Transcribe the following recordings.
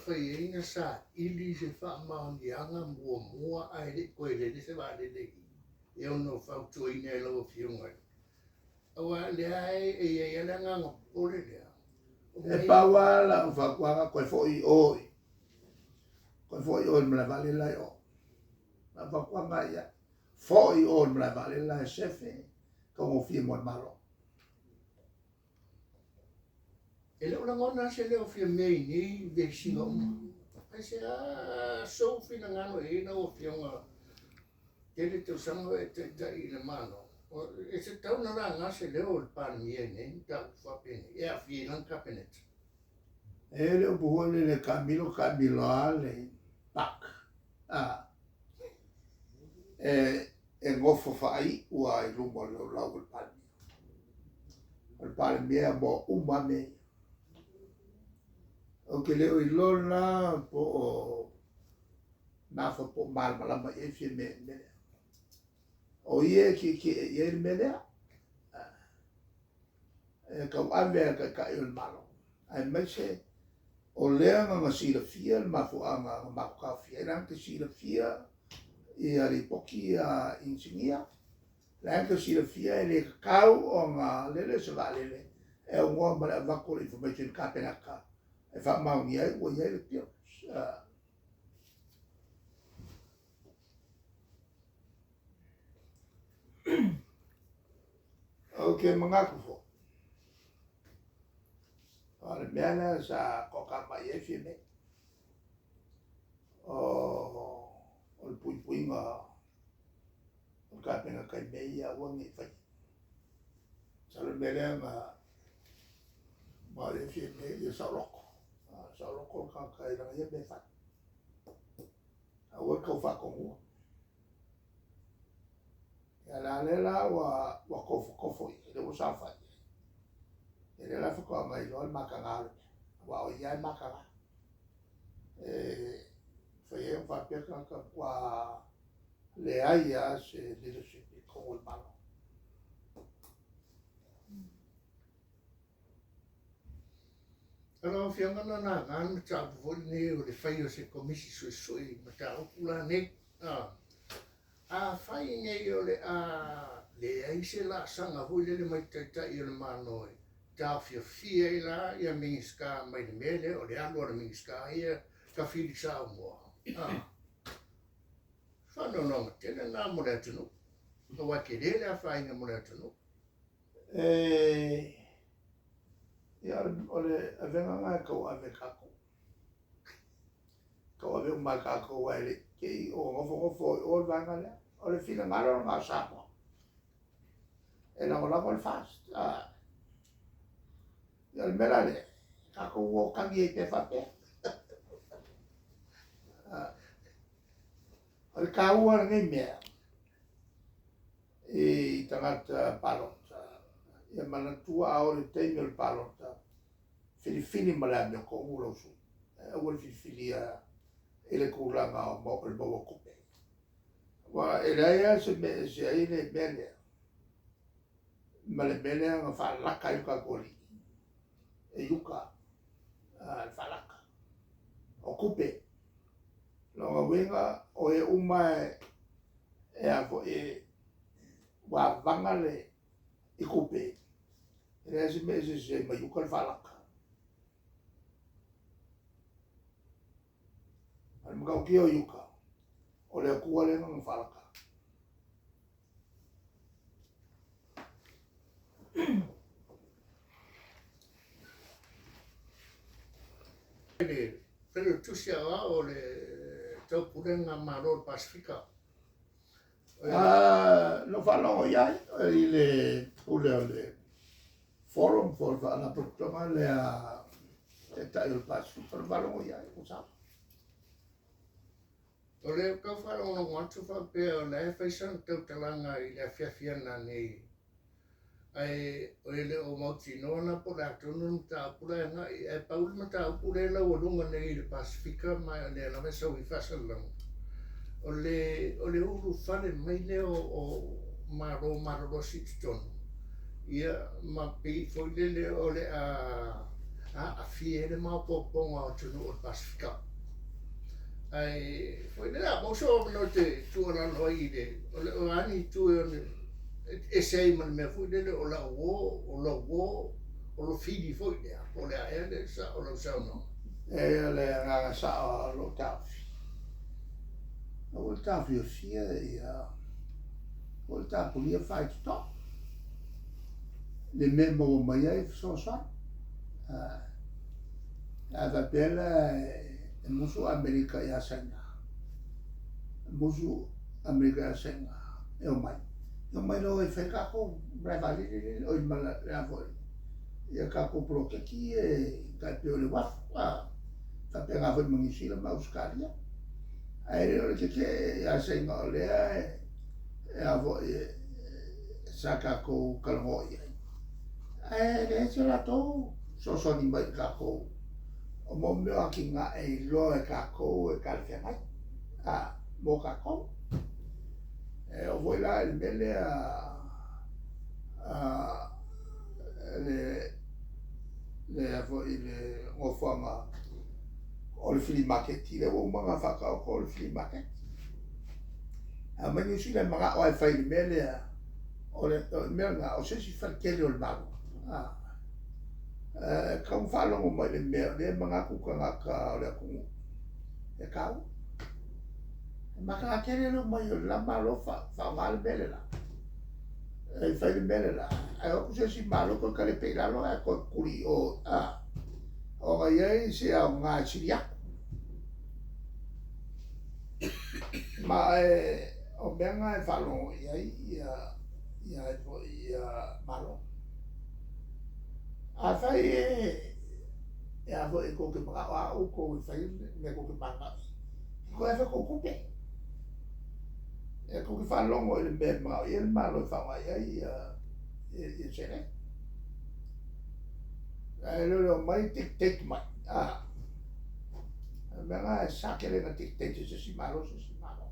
Fai ai na saili se faamaoniaga muamua ae le i toe lele se vaalele i i e ono fautuaina e lau Afioga i aua o lea e i ai lava le agaga popole lea. E pau lava lau fautuaga toe foi i o i toe foi i o i le malae vaalele la i o. Lau fautuaga ia, foi i o i le malae vaalele la e sefe, taugofie mo le Malo. E le o lagona lava se leo o Fiame i nei vesiga uma. Aisea sou finagalo e i ai lau Afioga tele tausaga o e taitai i le Malo, e tatau ona laga se leo o le Palemia i nei mataupu faapenei e aafia ai lana Kapeneta. E le upu foi lele taamilo taamilo lava le park a e nofo faaiu lava i luma o le laulau a le Palemia. O le Palemia e amoa uma lava mea ia. Ou te le o iloa la po o nafa po o malamalama i ai Fiame i le mea lea. O ia e tietie i ai le mea lea. E tauave lava e le Taitai o le Malo, aemaise o lea na na silafia le mafuaaga na matou taofia ai, la na te silafia ia lipoti ia a inisinia, la na te silafia e le tatau ona lele se vaalele e aunoa ma le avatu o le information i le Kapeneta e faamaonia ai ua i ai le clearance. Ou te manatu foi, o le mea lea sa toatamai ai Fiame, o le puipuiga o le Kapeneta i mea ia aua ne i faia. Masalo o le mea lea na malie ai Fiame ia saoloto, saoloto le tagata i lana ia mea e fai. Aua le tau faatonua. Ia la lea la ua ua tofotofo i ai, lea ua saofai ai. Ia lea la faatoa na iloa le mataga o le mea, aua o ia e mataga. E fai ai ona faapea tagata matua leai lava se leadership i totonu o le Malo. O lau Afioga na laga le mataupu foi lenei o le fai o se Komisi Suesue i mataupu la nei. Afai nei o le a leai se laasaga foi lele mai Taitai o le Malo e taofiofia ai la ia Minisita mai le mea lea o le alu a le Minisita ia tafili Samoa, faanoanoaga tele lena mo le atunuu, aua e tele le afaina mo le atunuu. E, ia, o le avega lena e tauave e tatou. Tauave uma e tatou aua e le i te i o nofonofo i o le vaega lea. O le finagalo lena o Samoa e lagolago le FAST. Ia o le mea la lea, tatou o tagi ai pea faapea. O le taua o lenei mea i tagata palota, ia manatua a oo i le taimi o le palota, filifili ma le amiotonu lau sui. Aua le filifilia i le tulaga o le maua o tupe. Aua e leai lava se mea e ese ai le mea lea ma le mea lea na faalaka ai lo tatou alii e Iuta, le faalaka o tupe. Lona uiga o e uma e a foi ua avaga le i tupe, e leai se mea e eseese ai ma Iuta le faalaka. O le matautia o Iuta, o le Atua lea na na faalaka. Le Failautusi Aoao o le Taupulega Malo o le Pasefika. Na ou faalogo i ai i le pule o le forum po o le faalapotopotoga lea Taitai o le Pasefika, na ou faalogo i ai, ua sao. O lea ua tau faalogologo atu faapea o la e fai sana tautalaga i le afiafi ananei, ae e le o mautinoa la po o le a tonu le mataupu la e agai i ai. Ae pau le mataupu lea e laualuga nei i le Pasefika ma o lea lava e sau i faasalalauga, o le o le ulufale mai lea o Malo malolosi i totonu, ia ma pei foi lele o le a aafia ai le maopoopoga o atunuu o le Pasefika. Ae foi lea a maua sou avanoa e te tuualalo ai i le, o le o a ni itu e ono ese ai ma le mea foi lele o lau uo, o lou uo, o lo fili foi lea, po o le a ea le sao o lau saunoaga? E o le agaga sao o lou taofi, aua le taofiofia ia, aua le tapunia faitotoa le mea e maua mai ai fesoasoani. A faapea la e musu Amerika ia Saina, e musu Amerika ia Saina e omai, e omai loa e fai tatou malae vaalele lele, oi ma le a foi, ia tatou poloketi ia e tai pei o le uafu, a faapena foi ma Niu Sila ma Ausetalia. Ae le o le tetee ia Saina o lea e a foi sa tatou talanoa i ai. Ae leai se latou fesoasoani mai i tatou o mo mea o atinae iloa e tatou e talafeagai a mo tatou. E oo foi la i le mea lea le le foi le nofoaga o le flea market, lea ua uma ona faataoto le flea market. A omai Niu Sila e manao lava e fai i le mea lea, o le mea lena, o se isi faletele o le Malo. E tatau ona faalogo mai i le mea o lea e manatu tagata o le atunuu e taua. E mataga tele le omai o le la Malo faaaoga le mea le la, e fai le mea le la, ae o atu se isi Malo toe talepe i lalo ae toe tuli i o, ona e i ai se aoga e sili atu. Ma o mea na e faalogo i ai ia Malo. Afai e a foi tou te manao lava outou e fai le mea tou te mananao i ai, e toe ave tou tupe. E tou te faalogo i le mea e manao i ai le Malo e faaaoga i ai ia seleni. Ae le o le omai dictate mai. O le mea lena e sa tele ona dictate e se isi Malo se isi Malo.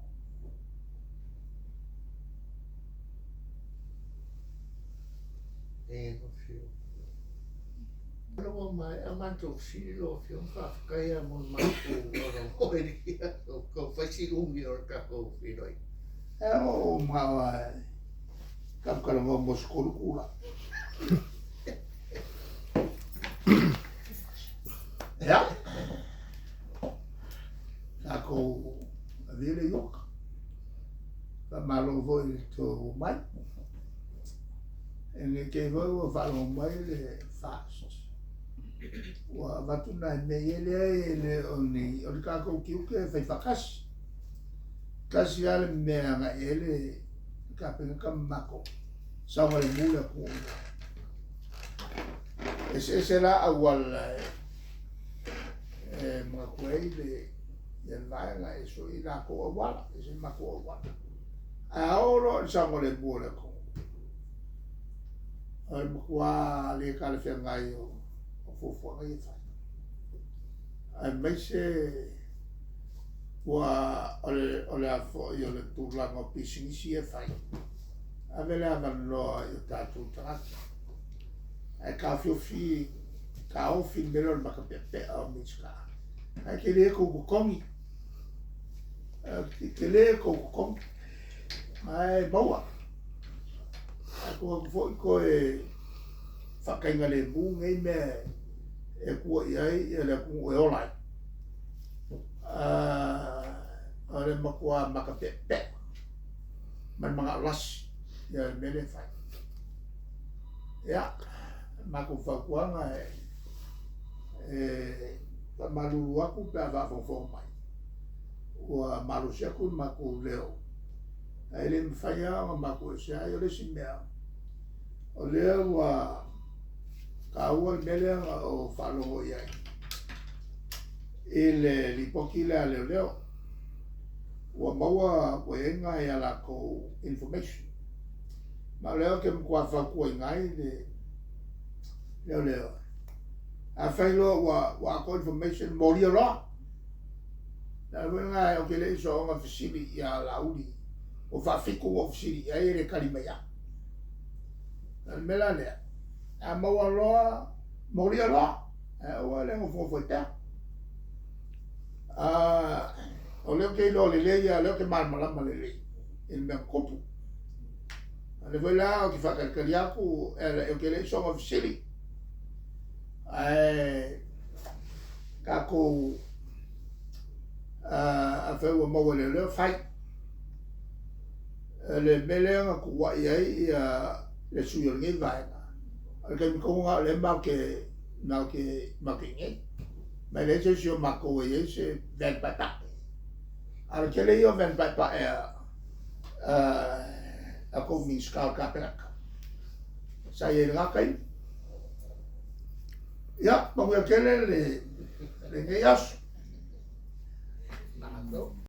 Ua maea matou fesili lau Afioga, faafetai lava mo le matou avanoa i lenei aso, tau fai si umi o le tatou feiloaiga. E oo manao lava e tatou talanoa mo se 3 itula. Ia, tatou avea le ioka. Faamalo foi i le tou omai. E nei te i foi ua faalogo mai le FAST. Ua avatu nai mea ia, e leai e le o ni, o le tatou tiute e fai faatasi. Tasi lava le mea e agai i ai le Kapeneta ma matou, saogalemu le atunuu i ina. Eseese la auala e manatu ai le vaega e sui latou auala, ese le matou auala. Ae a oo loa i le saogalemu o le atunuu, o le matua le talafeagai o fuafuaga ia e fai. Aemaise ua o le a foi o le tulaga o pisinisi ia e fai, ave le avanoa i o tatou tagata. Ae taofiofi, taofi le mea lea o le matapeapea o Minisita. Ae tele tou totogi, tele tou totogi, ae maua. Ae tuu atu foi toe faataigalemu nei mea e tua i ai le atunuu e ola ai. O le matua matapeapea ma le manao lasi ia le mea lea e fai. Ia, matou fautuaga e faamalulu atu pe a faafogafoga mai, ua malosi atu le matou leo, ae le mafai lava ona matou ese ai. O le isi mea, o lea ua taua le mea lea na ou faalogo i ai i le lipoti lea a leoleo, ua maua ua i ai nai a latou information. Ma o lea ou te matua fautuaina ai le leoleo, afai loa ua atoa information, molia loa. O le ala foi lena ou te le i soona fesili ia Laauli, ua faafitu ona ou fesili i ai e le tali mai au. O le mea la lea, a maua loa, molia loa. Ae aua le nofonofo ai pea. O lea ou te iloa lelei lava, o lea ou te malamalama lelei i le mea na tupu. O lea foi la ou te faatalitali atu, ou te le i soona fesili, ae tatou, afai ua maua e leoleo, fai. O le mea lea na tuuai ai le sui o lenei vaega, o le taimi tonu lena o lea matou te matou te i inei. Ma e leai se isi o matou e i ai se van paepae. A o le tele ia o van paepae a tou Minisita o le Kapeneta sa i ai i lena taimi. Ia, manuia tele lenei aso. Malo.